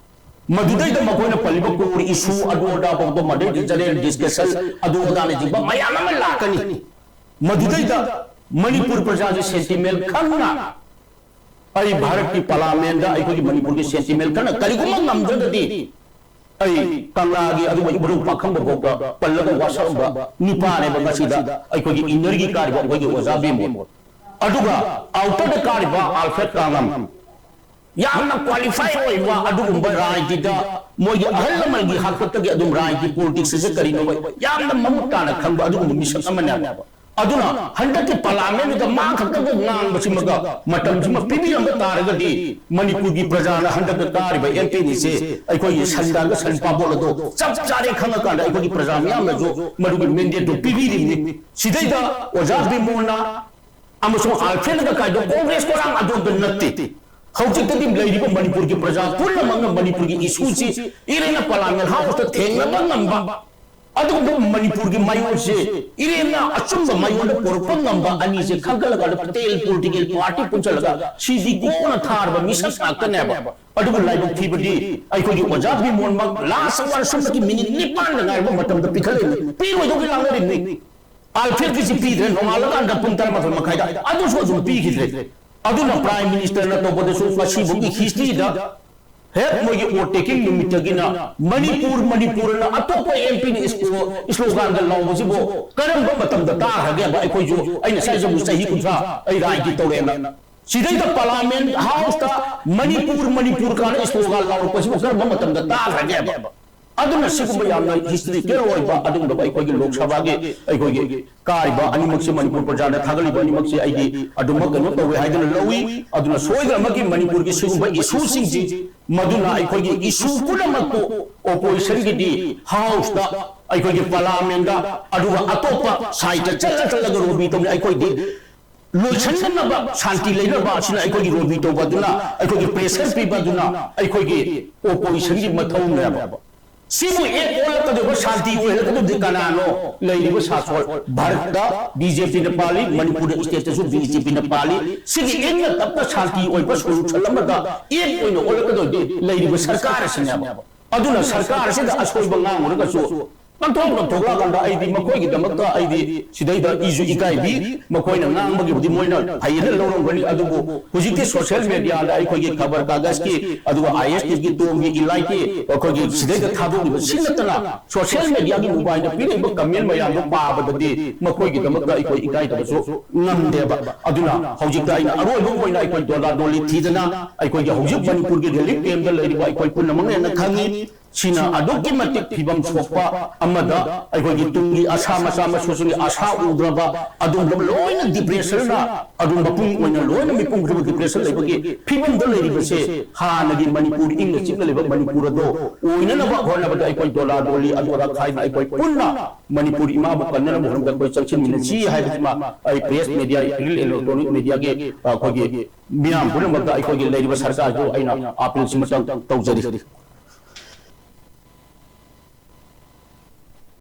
ꯃꯗꯨꯗꯩꯗ ꯃꯈꯣꯏꯅ ꯄꯜꯂꯤꯕ core issue ꯑꯗꯨ ꯑꯗꯥ ꯐꯥꯎꯕ, ꯃꯗꯩꯗꯤ general discussion ꯑꯗꯨ ꯑꯗꯥꯅꯆꯤꯡꯕ ꯃꯌꯥꯝ ꯑꯃ ꯂꯥꯛꯀꯅꯤ꯫ ꯃꯗꯨꯗꯩꯗ ꯃꯅꯤꯄꯨꯔ ꯄ꯭ꯔꯖꯥꯒꯤ sentiment ꯈꯪꯅ ꯑꯩ ꯚꯥꯔꯠꯀꯤ ꯄꯥꯔꯂꯥꯃꯦꯟꯗ ꯑꯩꯈꯣꯏꯒꯤ ꯃꯅꯤꯄꯨꯔꯒꯤ sentiment ꯈꯔ ꯀꯔꯤꯒꯨꯝꯕ ꯉꯝꯗ꯭ꯔꯒꯗꯤ ꯑꯩ ꯀꯪꯂꯥꯒꯤ ꯑꯗꯨꯒ ꯏꯕꯨꯙꯧ ꯄꯥꯈꯪꯕ ꯐꯥꯎꯗ ꯄꯜꯂꯒ ꯋꯥꯁꯛꯑꯝꯕ ꯅꯨꯄꯥꯅꯦꯕ ꯉꯁꯤꯗ ꯑꯩꯈꯣꯏꯒꯤ innerꯒꯤ ꯀꯥꯔꯤꯕ ꯑꯩꯈꯣꯏꯒꯤ ꯑꯣꯖꯥ ꯕꯤꯃꯣꯜ꯫ ꯑꯗꯨꯒ outerꯗ ꯀꯥꯔꯤꯕ ꯑꯜꯐ꯭ꯔꯦꯗ ꯀꯥꯉꯝ꯫ ꯌꯥꯝꯅ qualify ꯑꯣꯏꯕ ꯑꯗꯨꯒꯨꯝꯕ ꯔꯥꯖꯅꯤꯇꯤꯗ ꯃꯣꯏꯒꯤ ꯑꯍꯜ ꯂꯃꯟꯒꯤ ꯍꯥꯛꯇꯛꯇꯒꯤ ꯑꯗꯨꯝ ꯔꯥꯖꯅꯤꯇꯤ politics ꯑꯁꯦ ꯀꯔꯤꯅꯣꯕ ꯌꯥꯝꯅ ꯃꯃꯨꯠ ꯇꯥꯅ ꯈꯪꯕ ꯑꯗꯨꯒꯨꯝꯕ ꯃꯤꯁꯛ ꯑꯃꯅꯦꯕ꯫ ꯑꯗꯨꯅ ꯍꯟꯗꯛꯀꯤ ꯄꯥꯔꯂꯥꯃꯦꯟꯗꯨꯗ ꯃꯥ ꯈꯛꯇꯒ ꯉꯥꯡꯕꯁꯤꯃꯒ ꯃꯇꯝꯁꯤꯃ ꯄꯤꯕꯤꯔꯝꯕ ꯇꯥꯔꯒꯗꯤ ꯃꯅꯤꯄꯨꯔꯒꯤ ꯄ꯭ꯔꯖꯥꯅ ꯍꯟꯗꯛꯇ ꯀꯥꯔꯤꯕ MPꯅꯤꯁꯦ ꯑꯩꯈꯣꯏꯒꯤ ꯁꯟꯗꯥꯒ ꯁꯟ ꯄꯥꯕꯣꯠ ꯑꯗꯣ ꯆꯞ ꯆꯥꯔꯦ ꯈꯪꯉꯀꯥꯟꯗ ꯑꯩꯈꯣꯏꯒꯤ ꯄ꯭ꯔꯖꯥ ꯃꯤꯌꯥꯝꯅꯁꯨ ꯃꯗꯨꯒꯤ mandateꯇꯣ ꯄꯤꯕꯤꯔꯤꯕꯅꯤ꯫ ꯁꯤꯗꯩꯗ ꯑꯣꯖꯥ ꯕꯤꯃꯣꯜꯅ ꯑꯃꯁꯨꯡ ꯑꯜꯐ꯭ꯔꯦꯗꯅ ꯀꯥꯏꯗꯣ ꯀꯣꯡꯒ꯭ꯔꯦꯁ ꯀꯣꯔꯥꯡ ꯑꯗꯣꯝꯗ ꯅꯠꯇꯦ꯫ ꯍꯧꯖꯤꯛꯇꯗꯤ ꯂꯩꯔꯤꯕ ꯃꯅꯤꯄꯨꯔꯒꯤ ꯄ꯭ꯔꯖꯥ ꯄꯨꯝꯅꯃꯛꯅ ꯃꯅꯤꯄꯨꯔꯒꯤ issueꯁꯤ ꯏꯔꯦꯟꯅ ꯄꯥꯔꯂꯤꯌꯥꯃꯦꯟ ꯍꯥꯎꯁꯇ ꯊꯦꯡꯅꯕ ꯉꯝꯕ, ꯑꯗꯨꯒꯨꯝꯕ ꯃꯅꯤꯄꯨꯔꯒꯤ ꯃꯥꯌꯣꯟꯁꯦ ꯏꯔꯦꯟꯅ ꯑꯆꯨꯝꯕ ꯃꯥꯌꯣꯟꯗ ꯄꯨꯔꯛꯄ ꯉꯝꯕ ꯑꯅꯤꯁꯦ ꯈꯟꯒꯠꯂꯀꯥꯟꯗ ꯄꯇꯦꯜ political party ꯄꯨꯟꯁꯤꯜꯂꯒ ꯁꯤꯗꯤ ꯀꯣꯟꯅ ꯊꯥꯔꯕ ꯃꯤꯁꯛ ꯉꯥꯛꯇꯅꯦꯕ꯫ ꯑꯗꯨꯕꯨ ꯂꯥꯏꯕꯛ ꯊꯤꯕꯗꯤ ꯑꯩꯈꯣꯏꯒꯤ ꯑꯣꯖꯥ ꯕꯤꯃꯣꯟꯃꯛ last one ꯁꯨꯞꯅꯒꯤ minute ꯅꯤꯄꯥꯟꯗ ꯉꯥꯏꯔꯕ ꯃꯇꯝꯗ ꯄꯤꯈꯠꯂꯛꯏꯕꯅꯤ꯫ ꯄꯤꯔꯣꯏꯗꯧꯒꯤ ꯂꯥꯡꯅꯔꯤꯕꯅꯤ꯫ ꯑꯜꯐ꯭ꯔꯦꯗꯀꯤꯁꯤ ꯄꯤꯗ꯭ꯔꯦ, ꯅꯣꯡꯉꯥꯜꯂꯀꯥꯟꯗ ꯄꯨꯡ ꯇꯔꯥꯃꯥꯊꯣꯏ ꯃꯈꯥꯏꯗ ꯑꯗꯨꯁꯨ ꯑꯗꯨꯝ ꯄꯤꯈꯤꯗ꯭ꯔꯦ꯫ ꯑꯗꯨꯅ Prime Ministerꯅ ꯇꯧꯕꯗꯁꯨ ꯉꯁꯤꯐꯥꯎꯒꯤ historyꯗ ꯍꯦꯛ ꯃꯣꯏꯒꯤ vote taking ꯅꯨꯃꯤꯠꯇꯒꯤꯅ ꯃꯅꯤꯄꯨꯔ, ꯃꯅꯤꯄꯨꯔꯅ ꯑꯇꯣꯞꯄ MPꯅ sloganꯒ ꯂꯥꯎꯕꯁꯤꯕꯨ ꯀꯔꯝꯕ ꯃꯇꯝꯗ ꯇꯥꯈ꯭ꯔꯒꯦꯕ? ꯑꯩꯈꯣꯏꯁꯨ, ꯑꯩꯅ ꯉꯁꯥꯏꯁꯨ ꯆꯍꯤ ꯀꯨꯟꯊ꯭ꯔꯥ ꯑꯩ ꯔꯥꯖꯅꯤꯇꯤ ꯇꯧꯔꯛꯑꯦꯅ꯫ ꯁꯤꯗꯩꯗ ꯄꯥꯔꯂꯤꯌꯥꯃꯦꯟ ꯍꯥꯎꯁꯇ ꯃꯅꯤꯄꯨꯔ, ꯃꯅꯤꯄꯨꯔ ꯀꯥꯏꯅ slogan ꯂꯥꯎꯔꯛꯄꯁꯤꯕꯨ ꯀꯔꯝꯕ ꯃꯇꯝꯗ ꯇꯥꯈ꯭ꯔꯒꯦꯕ? ꯑꯗꯨꯅ ꯁꯤꯒꯨꯝꯕ ꯌꯥꯝꯅ historical ꯑꯣꯏꯕ ꯑꯗꯨꯒꯨꯝꯂꯕ ꯑꯩꯈꯣꯏꯒꯤ ꯂꯣꯛ ꯁꯚꯥꯒꯤ ꯑꯩꯈꯣꯏꯒꯤ ꯀꯥꯔꯤꯕ ꯑꯅꯤꯃꯛꯁꯤ, ꯃꯅꯤꯄꯨꯔ ꯄ꯭ꯔꯖꯥꯅ ꯊꯥꯒꯠꯂꯤꯕ ꯑꯅꯤꯃꯛꯁꯤ ꯑꯩꯗꯤ ꯑꯗꯨꯃꯛ ꯀꯩꯅꯣ ꯇꯧꯋꯦ ꯍꯥꯏꯗꯨꯅ ꯂꯧꯏ꯫ ꯑꯗꯨꯅ ꯁꯣꯏꯗꯅꯃꯛꯀꯤ ꯃꯅꯤꯄꯨꯔꯒꯤ ꯁꯤꯒꯨꯝꯕ issueꯁꯤꯡꯁꯤ, ꯃꯗꯨꯅ ꯑꯩꯈꯣꯏꯒꯤ issue ꯄꯨꯝꯅꯃꯛꯄꯨ oppositionꯒꯤꯗꯤ ꯍꯥꯎꯁꯇ, ꯑꯩꯈꯣꯏꯒꯤ ꯄꯥꯔꯂꯤꯌꯥꯃꯦꯟꯗ, ꯑꯗꯨꯒ ꯑꯇꯣꯞꯄ ꯁꯥꯏꯠꯇ ꯆꯠꯂ ꯆꯠꯂꯒ lobby ꯇꯧꯅꯤ꯫ ꯑꯩꯈꯣꯏꯗꯤ ꯂꯣꯏꯁꯤꯟꯅꯅꯕ, ꯁꯥꯟꯇꯤ ꯂꯩꯅꯕ ꯑꯁꯤꯅ ꯑꯩꯈꯣꯏꯒꯤ lobby ꯇꯧꯕ ꯑꯗꯨꯅ, ꯑꯩꯈꯣꯏꯒꯤ pressure ꯄꯤꯕ ꯑꯗꯨꯅ ꯑꯩꯈꯣꯏꯒꯤ oppositionꯒꯤ ꯃꯊꯧꯅꯦꯕ꯫ ꯁꯤꯕꯨ ꯑꯦꯛ ꯑꯣꯜꯂꯛꯀꯗꯧꯕ, ꯁꯥꯟꯇꯤ ꯑꯣꯏꯍꯜꯂꯛꯀꯗꯧꯕꯗꯤ ꯀꯅꯥꯅꯣ? ꯂꯩꯔꯤꯕ ꯁꯥꯁꯣꯜ꯫ ꯚꯥꯔꯠꯇ ꯕꯤ ꯖꯦ ꯄꯤꯅ ꯄꯥꯜꯂꯤ, ꯃꯅꯤꯄꯨꯔꯗ ꯁ꯭ꯇꯦꯠꯇꯁꯨ ꯕꯤ ꯖꯦ ꯄꯤꯅ ꯄꯥꯜꯂꯤ꯫ ꯁꯤꯒꯤ ꯏꯪꯅ ꯇꯞꯅ ꯁꯥꯟꯇꯤ ꯑꯣꯏꯕ ꯁꯣꯂꯨꯁꯟ ꯑꯃꯗ ꯑꯦꯛ ꯑꯣꯏꯅ ꯑꯣꯜꯂꯛꯀꯗꯧꯗꯤ ꯂꯩꯔꯤꯕ ꯁꯔꯀꯥꯔ ꯑꯁꯤꯅꯦꯕ꯫ ꯑꯗꯨꯅ ꯁꯔꯀꯥꯔ ꯑꯁꯤꯗ ꯑꯁꯣꯏꯕ ꯉꯥꯡꯉꯨꯔꯒꯁꯨ ꯄꯥꯡꯊꯣꯛ ꯄꯥꯡꯊꯣꯛꯂꯛꯑꯀꯥꯟꯗ ꯑꯩꯗꯤ ꯃꯈꯣꯏꯒꯤꯗꯃꯛꯇ ꯑꯩꯗꯤ ꯁꯤꯗꯩꯗ ꯏꯁꯨ ꯏꯀꯥꯏꯕꯤ꯫ ꯃꯈꯣꯏꯅ ꯉꯥꯡꯕꯒꯤꯕꯨꯗꯤ ꯃꯣꯏꯅ ꯐꯩꯌꯦꯅ ꯂꯧꯔꯝꯒꯅꯤ, ꯑꯗꯨꯕꯨ ꯍꯧꯖꯤꯛꯇꯤ ꯁꯣꯁꯤꯌꯦꯜ ꯃꯦꯗꯤꯌꯥꯗ ꯑꯩꯈꯣꯏꯒꯤ ꯈꯕꯔ ꯀꯥꯒꯖꯀꯤ, ꯑꯗꯨꯒ ꯑꯥꯏ ꯑꯦꯁ ꯇꯤꯒꯤ ꯇꯣꯝꯒꯤ ꯏꯂꯥꯏꯠꯀꯤ ꯑꯩꯈꯣꯏꯒꯤ ꯁꯤꯗꯩꯗ ꯊꯥꯗꯣꯛꯂꯤꯕ ꯁꯤ ꯅꯠꯇꯅ ꯁꯣꯁꯤꯌꯦꯜ ꯃꯦꯗꯤꯌꯥꯒꯤ ꯃꯣꯕꯥꯏꯜꯗ ꯄꯤꯔꯛꯏꯕ ꯀꯃꯦꯟ ꯃꯌꯥꯝꯗꯣ ꯄꯥꯕꯗꯗꯤ ꯃꯈꯣꯏꯒꯤꯗꯃꯛꯇ ꯑꯩꯈꯣꯏ ꯏꯀꯥꯏꯗꯕꯁꯨ ꯉꯝꯗꯦꯕ꯫ ꯑꯗꯨꯅ ꯍꯧꯖꯤꯛꯇ ꯑꯩꯅ ꯑꯔꯣꯏꯕ ꯑꯣꯏꯅ ꯑꯩꯈꯣꯏ ꯗꯣꯂꯥ ꯗꯣꯂꯤ ꯊꯤꯗꯅ ꯑꯩꯈꯣꯏꯒꯤ ꯍꯧꯖꯤꯛ ꯃꯅꯤꯄꯨꯔꯒꯤ ꯔꯤꯂꯤꯐ ꯀꯦꯝꯞꯇ ꯂꯩꯔꯤꯕ ꯑꯩꯈꯣꯏ ꯄꯨꯝꯅꯃꯛꯅ ꯈꯪꯉꯤ꯫ ꯁꯤꯅ ꯑꯗꯨꯛꯀꯤ ꯃꯇꯤꯛ ꯐꯤꯕꯝ ꯁꯣꯛꯄ ꯑꯃꯗ ꯑꯩꯈꯣꯏꯒꯤ ꯇꯨꯡꯒꯤ ꯑꯁꯥ ꯃꯆꯥ ꯃꯁꯨꯁꯤꯡꯒꯤ ꯑꯁꯥ ꯎꯗ꯭ꯔꯕ ꯑꯗꯨꯒꯨꯝꯂꯕ ꯂꯣꯏꯅ ꯗꯤꯄ꯭ꯔꯦꯁꯟꯅ ꯑꯗꯨꯝ ꯃꯄꯨꯡ ꯑꯣꯏꯅ ꯂꯣꯏꯅ ꯃꯤꯄꯨꯝ ꯈꯨꯗꯤꯡꯃꯛ ꯗꯤꯄ꯭ꯔꯦꯁꯟ ꯂꯩꯕꯒꯤ ꯐꯤꯕꯝꯗ ꯂꯩꯔꯤꯕꯁꯦ ꯍꯥꯟꯅꯒꯤ ꯃꯅꯤꯄꯨꯔ ꯏꯪꯅ ꯆꯤꯛꯅ ꯂꯩꯕ ꯃꯅꯤꯄꯨꯔ ꯑꯗꯣ ꯑꯣꯏꯅꯅꯕ ꯍꯣꯠꯅꯕꯗ ꯑꯩꯈꯣꯏ ꯗꯣꯂꯥ ꯗꯣꯂꯤ ꯑꯗꯨ ꯑꯗꯥ ꯈꯥꯏꯗꯅ ꯑꯩꯈꯣꯏ ꯄꯨꯟꯅ ꯃꯅꯤꯄꯨꯔ ꯏꯃꯥꯕꯨ ꯀꯟꯅꯅꯕ ꯍꯣꯠꯅꯕꯗ ꯑꯩꯈꯣꯏ ꯆꯪꯁꯤꯟꯃꯤꯟꯅꯁꯤ ꯍꯥꯏꯕꯁꯤꯃ ꯑꯩ ꯄ꯭ꯔꯦꯁ ꯃꯦꯗꯤꯌꯥ, ꯏꯂꯦꯛꯇ꯭ꯔꯣꯅꯤꯛ ꯃꯦꯗꯤꯌꯥꯒꯤ ꯑꯩꯈꯣꯏꯒꯤ ꯃꯤꯌꯥꯝ ꯄꯨꯝꯅꯃꯛꯇ ꯑꯩꯈꯣꯏꯒꯤ ꯂꯩꯔꯤꯕ ꯁꯔꯀꯥꯔꯗꯨ ꯑꯩꯅ ꯑꯥꯄꯤꯜꯁꯤꯃꯇꯪ ꯇꯧꯖꯔꯤ꯫